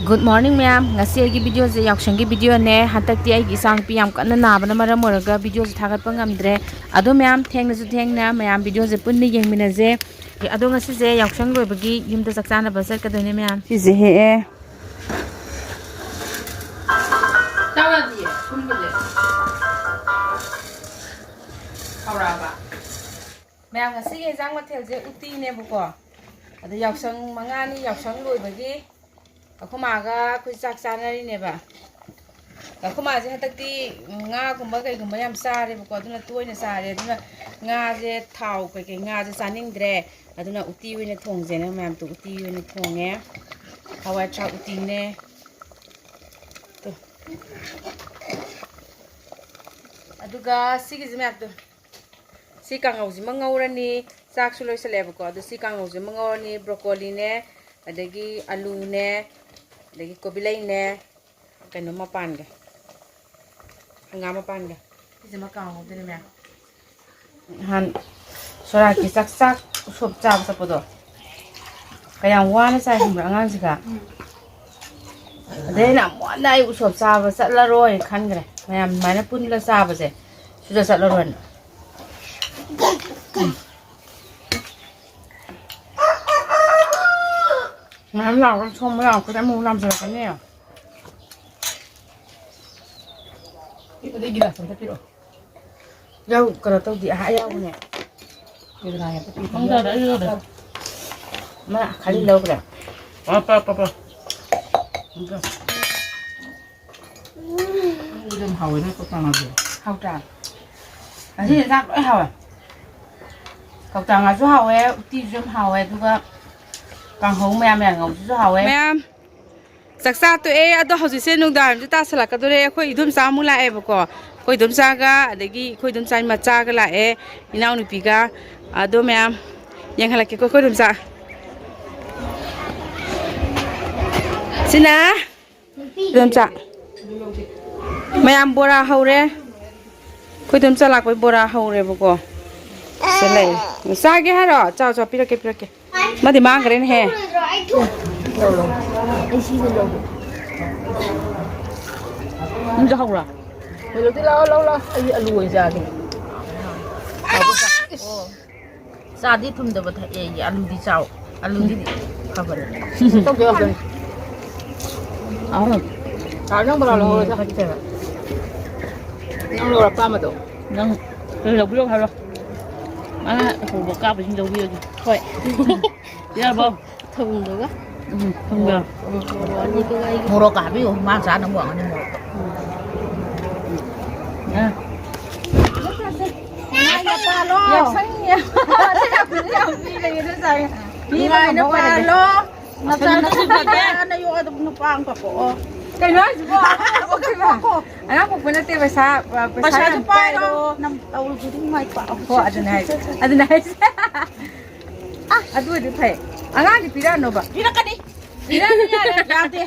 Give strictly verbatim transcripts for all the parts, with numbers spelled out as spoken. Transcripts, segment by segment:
Good morning ꯃꯌꯥꯝ꯫ ꯉꯁꯤ ꯑꯩꯒꯤ ꯚꯤꯗꯤꯑꯣꯁꯦ ꯌꯥꯎꯁꯪꯒꯤ ꯚꯤꯗꯤꯑꯣꯅꯦ꯫ ꯍꯟꯗꯛꯇꯤ ꯑꯩꯒꯤ ꯏꯆꯥꯅꯨꯄꯤ ꯌꯥꯝ ꯀꯟꯅ ꯅꯥꯕꯅ ꯃꯔꯝ ꯑꯣꯏꯔꯒ ꯚꯤꯗꯤꯑꯣꯁꯦ ꯊꯥꯒꯠꯄ ꯉꯝꯗ꯭ꯔꯦ꯫ ꯑꯗꯣ ꯃꯌꯥꯝ, ꯊꯦꯡꯅꯁꯨ ꯊꯦꯡꯅ ꯃꯌꯥꯝ ꯚꯤꯗꯤꯑꯣꯁꯦ ꯄꯨꯟꯅ ꯌꯦꯡꯃꯤꯟꯅꯁꯦ꯫ ꯑꯗꯣ ꯉꯁꯤꯁꯦ ꯌꯥꯎꯁꯪ ꯂꯣꯏꯕꯒꯤ ꯌꯨꯝꯗ ꯆꯥꯛ ꯆꯥꯅꯕ ꯆꯠꯀꯗꯣꯏꯅꯦ ꯃꯌꯥꯝ꯫ ꯁꯤꯁꯦ ꯍꯦꯛꯑꯦ꯫ ꯆꯥꯎꯔꯗꯤꯌꯦ ꯁꯨꯝꯕꯁꯦ꯫ ꯍꯧꯔꯛꯑꯕ꯫ ꯃꯌꯥꯝ, ꯉꯁꯤꯒꯤ ꯏꯟꯖꯥꯡ ꯃꯊꯦꯜꯁꯦ ꯎꯇꯤꯅꯦꯕꯀꯣ꯫ ꯑꯗ ꯌꯥꯎꯁꯪ ꯃꯉꯥꯅꯤ ꯌꯥꯎꯁꯪ ꯂꯣꯏꯕꯒꯤ ꯑꯩꯈꯣꯏ ꯃꯥꯒ ꯑꯩꯈꯣꯏ ꯆꯥꯛ ꯆꯥꯅꯔꯤꯅꯦꯕ꯫ ꯑꯩꯈꯣꯏ ꯃꯥꯁꯦ ꯍꯟꯗꯛꯇꯤ ꯉꯥꯒꯨꯝꯕ ꯀꯩꯒꯨꯝꯕ ꯌꯥꯝ ꯆꯥꯔꯦꯕꯀꯣ, ꯑꯗꯨꯅ ꯇꯣꯏꯅ ꯆꯥꯔꯦ꯫ ꯑꯗꯨꯅ ꯉꯥꯁꯦ, ꯊꯥꯎ ꯀꯩꯀꯩ ꯉꯥꯁꯦ ꯆꯥꯅꯤꯡꯗ꯭ꯔꯦ꯫ ꯑꯗꯨꯅ ꯎꯇꯤ ꯑꯣꯏꯅ ꯊꯣꯡꯁꯦꯅ ꯃꯌꯥꯝꯗꯣ ꯎꯇꯤ ꯑꯣꯏꯅ ꯊꯣꯡꯉꯦ꯫ ꯍꯋꯥꯏ ꯊ꯭ꯔꯥꯛ ꯎꯇꯤꯅꯦ꯫ ꯇꯨ꯫ ꯑꯗꯨꯒ ꯁꯤꯒꯤꯁꯦ ꯃꯌꯥꯝꯗꯣ, ꯁꯤ ꯀꯥꯡꯍꯧꯁꯤꯃ ꯉꯧꯔꯅꯤ꯫ ꯆꯥꯛꯁꯨ ꯂꯣꯏꯁꯤꯜꯂꯛꯑꯦꯕꯀꯣ꯫ ꯑꯗꯣ ꯁꯤ ꯀꯥꯡꯍꯧꯁꯤꯃ ꯉꯧꯔꯅꯤ꯫ ꯕ꯭ꯔꯣꯀꯣꯂꯤꯅꯦ, ꯑꯗꯒꯤ ꯑꯂꯨꯅꯦ, ꯑꯗꯒꯤ ꯀꯣꯕꯤ ꯂꯩꯅꯦ, ꯀꯩꯅꯣ ꯃꯄꯥꯟꯒ, ꯍꯪꯒꯥꯝ ꯃꯄꯥꯟꯒ꯫ ꯁꯤꯁꯤꯃ ꯀꯥꯡꯍꯧꯗꯣꯏꯅꯦ ꯃꯌꯥꯝ꯫ ꯅꯍꯥꯟ ꯁꯣꯔꯥꯠꯀꯤ ꯆꯥꯛ ꯆꯥꯛ ꯎꯁꯣꯞ ꯆꯥꯕ ꯆꯠꯄꯗꯣ ꯀꯌꯥꯝ ꯋꯥꯅ ꯆꯥꯏ ꯈꯪꯕ꯭ꯔꯥ ꯑꯉꯥꯡꯁꯤꯒ? ꯑꯗꯩ ꯑꯩꯅ ꯑꯃꯨꯛ ꯍꯟꯅ ꯑꯩ ꯎꯁꯣꯞ ꯆꯥꯕ ꯆꯠꯂꯔꯣꯏ ꯈꯟꯈ꯭ꯔꯦ꯫ ꯃꯌꯥꯝ ꯑꯗꯨꯃꯥꯏꯅ ꯄꯨꯜꯂ ꯆꯥꯕꯁꯦ ꯁꯨꯡꯆꯠ ꯆꯠꯂꯔꯣꯏꯅ꯫ ꯃꯌꯥꯝ ꯂꯥꯎꯔꯒ ꯁꯣꯝꯕ ꯂꯥꯎꯔꯛꯄꯗ ꯑꯃꯨꯛ ꯂꯥꯝꯁꯤꯜꯂꯛꯀꯅꯤ꯫ ꯄꯤꯛꯄꯗꯩ ꯒꯤꯂꯥꯁ ꯑꯝꯇ ꯄꯤꯔꯛꯑꯣ꯫ ꯌꯥꯎ-, ꯀꯩꯅꯣ ꯇꯧꯗꯦ, ꯑꯍꯥ, ꯌꯥꯎꯕꯅꯦ꯫ ꯀꯦꯖꯤ ꯃꯉꯥ ꯍꯦꯛꯇ ꯄꯤꯔꯛꯑꯣ꯫ ꯃꯥ ꯈꯜꯂꯤ ꯂꯧꯈ꯭ꯔꯦ꯫ ꯄꯥ, ꯄꯥ, ꯄꯥ, ꯄꯥ꯫ ꯑꯗꯨꯝ ꯍꯥꯎꯋꯦ ꯅꯣꯏ ꯀꯧꯇꯥ ꯉꯥꯁꯦ꯫ ꯍꯥꯎꯇ꯭ꯔꯥ? ꯉꯁꯤ ꯌꯦꯟꯖꯥꯡ ꯂꯣꯏ ꯍꯥꯎꯋꯦ꯫ ꯀꯧꯇꯥ ꯉꯥꯁꯨ ꯍꯥꯎꯋꯦ, ꯎꯇꯤꯁꯨ ꯌꯥꯝ ꯍꯥꯎꯋꯦ, ꯑꯗꯨꯒ ꯀꯥꯡꯍꯧ ꯃꯌꯥꯝ ꯃꯌꯥꯝ ꯉꯧꯕꯁꯨ ꯍꯥꯎꯋꯦ꯫ ꯃꯌꯥꯝ, ꯆꯥꯛꯆꯥ ꯇꯣꯛꯑꯦ, ꯑꯗꯣ ꯍꯧꯖꯤꯛꯁꯦ ꯅꯨꯡꯗꯥꯡꯁꯨ ꯇꯥꯁꯜꯂꯛꯀꯗꯣꯔꯦ꯫ ꯑꯩꯈꯣꯏ ꯏꯗꯣꯝꯆꯥ ꯑꯃꯨꯛ ꯂꯥꯛꯑꯦꯕꯀꯣ, ꯑꯩꯈꯣꯏ ꯏꯗꯣꯝꯆꯥꯒ, ꯑꯗꯒꯤ ꯑꯩꯈꯣꯏ ꯏꯗꯣꯝꯆꯥꯒꯤ ꯃꯆꯥꯒ ꯂꯥꯛꯑꯦ, ꯏꯅꯥꯎꯅꯨꯄꯤꯒ꯫ ꯑꯗꯣ ꯃꯌꯥꯝ ꯌꯦꯡꯍꯜꯂꯛꯀꯦꯀꯣ, ꯑꯩꯈꯣꯏ ꯏꯗꯣꯝꯆꯥ꯫ ꯁꯤꯅ ꯏꯗꯣꯝꯆꯥ꯫ ꯃꯌꯥꯝ ꯕꯣꯔꯥ ꯍꯧꯔꯦ꯫ ꯑꯩꯈꯣꯏ ꯏꯗꯣꯝꯆꯥ ꯂꯥꯛꯄꯩ ꯕꯣꯔꯥ ꯍꯧꯔꯦꯕꯀꯣ꯫ ꯁꯤꯗ ꯂꯩꯔꯦ꯫ ꯆꯥꯒꯦ ꯍꯥꯏꯔꯣ? ꯆꯥꯎ, ꯆꯥꯎ, ꯄꯤꯔꯛꯀꯦ, ꯄꯤꯔꯛꯀꯦ꯫ ꯃꯥꯗꯤ ꯃꯥꯡꯈ꯭ꯔꯦꯅꯦꯍꯦ꯫ ꯂꯧ, ꯂꯧ꯫ ꯑꯩ ꯁꯤꯁꯦ ꯂꯧꯒꯦ꯫ ꯅꯪꯁꯨ ꯍꯧꯔꯣ? ꯍꯧꯖꯤꯛꯇꯤ ꯂꯥꯛꯑꯣ, ꯂꯧ, ꯂꯥꯛꯑꯣ꯫ ꯑꯩ ꯑꯂꯨ ꯑꯣꯏꯅ ꯆꯥꯒꯦ꯫ ꯆꯥꯗꯤ ꯊꯨꯝꯗꯕ ꯊꯛꯑꯦ ꯑꯩꯒꯤ꯫ ꯑꯂꯨꯗꯤ ꯆꯥꯎ꯫ ꯑꯂꯨꯗꯤ ꯐꯕꯅꯦ꯫ ꯇꯧꯗꯦ, ꯇꯧꯗꯦ꯫ ꯑꯍꯨꯝ꯫ ꯆꯥ ꯅꯪ ꯕꯣꯔꯥ ꯂꯧꯍꯧꯔꯣ, ꯆꯥ꯫ ꯐꯠꯇꯦꯕ꯫ ꯅꯪ ꯂꯧꯔꯣ ꯑꯄꯥꯝꯕꯗꯣ꯫ ꯅꯪ ꯀꯩ ꯂꯧꯕꯤꯔꯣ ꯍꯥꯏꯔꯣ? ꯃꯥꯅ ꯑꯆꯧꯕ ꯀꯥꯞꯄꯁꯤꯡ ꯂꯧꯕꯤꯔꯒꯦ꯫ ꯍꯣꯏ꯫ ꯌꯥꯔꯕꯣ? ꯊꯨꯝꯗꯨꯒ꯫ ꯎꯝ, ꯊꯨꯝꯒ꯫ ꯎꯝ, ꯃꯣꯔꯣꯛ ꯑꯅꯤꯗꯨꯒ ꯑꯩꯒꯤ꯫ ꯃꯣꯔꯣꯛꯀ ꯍꯥꯞꯄꯤꯌꯨ, ꯃꯥ ꯆꯥꯅꯕ ꯑꯣꯏꯔꯝꯒꯅꯤ ꯃꯣꯔꯣꯛꯇꯣ꯫ ꯎꯝ꯫ ꯉꯥꯏ ꯃꯄꯥꯜꯂꯣ꯫ ꯌꯥꯎꯁꯪ ꯌꯥꯝ-, ꯌꯥꯝ ꯄꯤꯔꯒꯦ ꯑꯗꯨ ꯆꯥꯒꯦ꯫ ꯃꯤ ꯅꯨꯡꯉꯥꯏꯅ ꯑꯃ ꯑꯣꯏꯔꯒꯦ꯫ ꯄꯥꯜꯂꯣ꯫ ꯅꯆꯥ ꯅꯨꯄꯥ ꯅꯨꯄꯥ ꯅꯌꯣꯛ ꯑꯗꯨꯝ ꯅꯨꯄꯥ ꯑꯃ ꯀꯞꯄꯛꯑꯣ꯫ ꯀꯩꯅꯣ ꯍꯥꯏꯁꯤꯕꯣ? ꯑꯉꯥꯡ ꯄꯣꯛꯄ ꯅꯠꯇꯦ, ꯄꯩꯁꯥ, ꯄꯩꯁꯥ ꯄꯩꯁꯥ ꯌꯥꯝ ꯑꯗꯨꯝ ꯄꯥꯏꯔꯣ꯫ ꯄꯥꯏꯔꯣ꯫ ꯅꯝ-, ꯇꯧꯔꯨꯕꯗꯤ ꯅꯨꯡꯉꯥꯏꯇ꯭ꯔꯣ? ꯍꯣ, ꯑꯗꯨꯅꯦ ꯍꯥꯏꯁꯦ꯫ ꯑꯗꯨꯅꯦ ꯍꯥꯏꯁꯦ꯫ ꯑ, ꯑꯗꯨ ꯑꯣꯏꯗꯤ ꯐꯩ꯫ ꯑꯉꯥꯡꯗꯤ ꯄꯤꯔꯛꯑꯅꯣꯕ꯫ ꯄꯤꯔꯛꯀꯅꯤ꯫ ꯄꯤꯔꯛꯑꯅꯤ ꯌꯥꯔꯦ꯫ ꯌꯥꯗꯦ꯫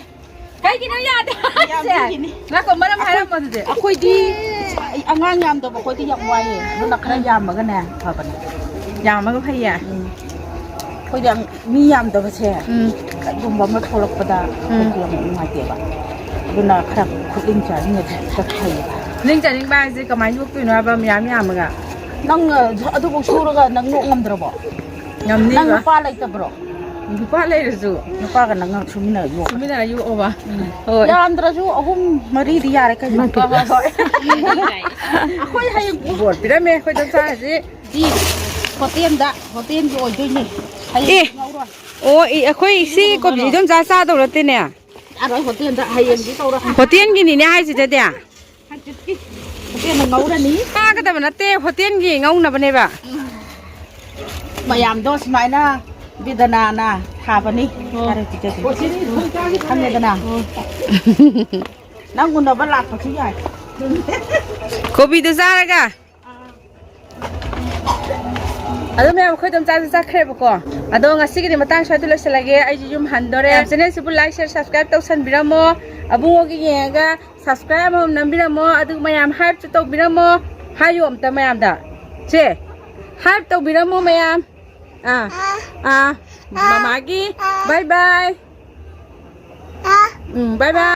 ꯀꯩꯒꯤꯅꯣ ꯌꯥꯗꯦ ꯌꯥꯝ ꯍꯥꯏꯁꯦ? ꯄꯤꯈꯤꯅꯤ꯫ ꯉꯥꯏꯈꯣ, ꯃꯔꯝ ꯍꯥꯏꯔꯝꯃꯣ ꯑꯗꯨꯗꯤ꯫ ꯑꯩꯈꯣꯏꯗꯤ ꯑꯉꯥꯡ ꯌꯥꯝꯗꯕ ꯑꯩꯈꯣꯏꯗꯤ ꯌꯥꯝ ꯋꯥꯏꯑꯦ꯫ ꯑꯗꯨꯅ ꯈꯔ ꯌꯥꯝꯃꯒꯅꯦ ꯐꯕꯅꯦ꯫ ꯌꯥꯝꯃꯒ ꯐꯩꯌꯦ? ꯎꯝ꯫ ꯑꯩꯈꯣꯏꯗꯤ ꯌꯥꯝ, ꯃꯤ ꯌꯥꯝꯗꯕꯁꯦ ꯎꯝ꯫ ꯀꯩꯒꯨꯝꯕ ꯑꯃ ꯊꯣꯛꯂꯛꯄꯗ ꯎꯝ꯫ ꯑꯩꯈꯣꯏꯗꯤ ꯌꯥꯝ ꯅꯨꯡꯉꯥꯏꯇꯦꯕ꯫ ꯑꯗꯨꯅ ꯈꯔ ꯈꯨꯠꯂꯤꯡ ꯆꯥꯁꯤꯟꯒꯗꯤ ꯈꯔ ꯐꯩꯌꯦꯕ꯫ ꯈꯨꯠꯂꯤꯡ ꯆꯥꯅꯤꯡꯕ ꯍꯥꯏꯁꯦ ꯀꯃꯥꯏꯅ ꯌꯣꯛꯇꯣꯏꯅꯣ ꯍꯥꯏꯕ ꯃꯌꯥꯝ ꯌꯥꯝꯃꯒ? ꯅꯪ ꯑꯗꯨꯕꯨꯛ ꯁꯨꯔꯒ ꯅꯪ ꯌꯣꯛ ꯉꯝꯗ꯭ꯔꯕꯣ? ꯉꯝꯅꯤꯕ꯫ ꯅꯪ ꯅꯨꯄꯥ ꯂꯩꯇꯕ꯭ꯔꯣ? ꯅꯨꯄꯥ ꯂꯩꯔꯁꯨ꯫ ꯅꯨꯄꯥꯒ ꯅꯪꯒ ꯁꯨꯃꯤꯟꯅꯔ ꯌꯣꯛ꯫ ꯁꯨꯃꯤꯟꯅꯔ ꯌꯣꯛꯑꯣꯕ꯫ ꯎꯝ꯫ ꯍꯣꯏ꯫ ꯌꯥꯝꯗ꯭ꯔꯁꯨ ꯑꯍꯨꯝ ꯃꯔꯤꯗꯤ ꯌꯥꯔꯦ ꯀꯩꯅꯣ꯫ ꯍꯣꯏ, ꯍꯣꯏ꯫ ꯑꯩꯈꯣꯏ ꯍꯌꯦꯡ ꯕꯣꯔ ꯄꯤꯔꯝꯃꯦ ꯑꯩꯈꯣꯏ ꯗꯣꯝꯆꯥꯁꯤ꯫ ꯗꯤ ꯍꯣꯇꯦꯜꯗ, ꯍꯣꯇꯦꯜꯒꯤ ꯑꯣꯏꯗꯣꯏꯅꯦ꯫ ꯑꯦ꯫ ꯍꯌꯦꯡ ꯉꯧꯔꯣꯏ꯫ ꯑꯣ, ꯏ-, ꯑꯩꯈꯣꯏ ꯁꯤ ꯀꯣꯕꯤ ꯏꯗꯣꯝꯆꯥ ꯆꯥꯗꯧ ꯅꯠꯇꯦꯅꯦ꯫ ꯌꯥꯔꯣꯏ, ꯍꯣꯇꯦꯜꯗ ꯍꯌꯦꯡꯗꯤ ꯇꯧꯔꯣ꯫ ꯍꯣꯇꯦꯜꯒꯤꯅꯤꯅꯦ ꯍꯥꯏꯁꯤꯗꯗꯤ꯫ ꯍꯪꯆꯤꯠꯀꯤ ꯍꯣꯇꯦꯜꯗ ꯉꯧꯔꯅꯤ꯫ ꯆꯥꯒꯗꯕ ꯅꯠꯇꯦ, ꯍꯣꯇꯦꯜꯒꯤ ꯉꯧꯅꯕꯅꯦꯕ꯫ ꯃꯌꯥꯝꯗꯣ ꯁꯨꯃꯥꯏꯅ ꯕꯤꯗꯅꯥꯅ ꯊꯥꯕꯅꯤ꯫ ꯑꯣ꯫ ꯈꯪꯉꯦꯗꯅ? ꯑꯣ꯫ ꯅꯪ ꯎꯅꯕ ꯂꯥꯛꯄꯁꯨ ꯌꯥꯏ꯫ ꯀꯣꯕꯤꯗꯣ ꯆꯥꯔꯒ꯫ ꯑꯗꯣ ꯃꯌꯥꯝ, ꯑꯩꯈꯣꯏ ꯏꯗꯣꯝꯆꯥꯁꯨ ꯆꯠꯈ꯭ꯔꯦꯕꯀꯣ꯫ ꯑꯗꯣ ꯉꯁꯤꯒꯤꯗꯤ ꯃꯇꯥꯡ ꯁ꯭ꯋꯥꯏꯗ ꯂꯣꯏꯁꯤꯜꯂꯒꯦ꯫ ꯑꯩꯁꯨ ꯌꯨꯝ ꯍꯟꯗꯣꯔꯦ꯫ ꯆꯦꯅꯦꯜꯁꯤꯕꯨ like, share, subscribe ꯇꯧꯁꯟꯕꯤꯔꯝꯃꯣ꯫ ꯑꯕꯨꯡꯉꯣꯒꯤ ꯌꯦꯡꯉꯒ subscribe ꯑꯃꯃꯝ ꯅꯝꯕꯤꯔꯝꯃꯣ꯫ ꯑꯗꯨꯒ ꯃꯌꯥꯝ hypeꯁꯨ ꯇꯧꯕꯤꯔꯝꯃꯣ꯫ ꯍꯥꯏꯌꯨ ꯑꯝꯇ ꯃꯌꯥꯝꯗ꯫ ꯁꯦ, hype ꯇꯧꯕꯤꯔꯝꯃꯣ ꯃꯌꯥꯝ꯫ ꯑꯥ, ꯑꯥ, ꯃꯃꯥꯒꯤ bye bye꯫ ꯎꯝ, bye bye.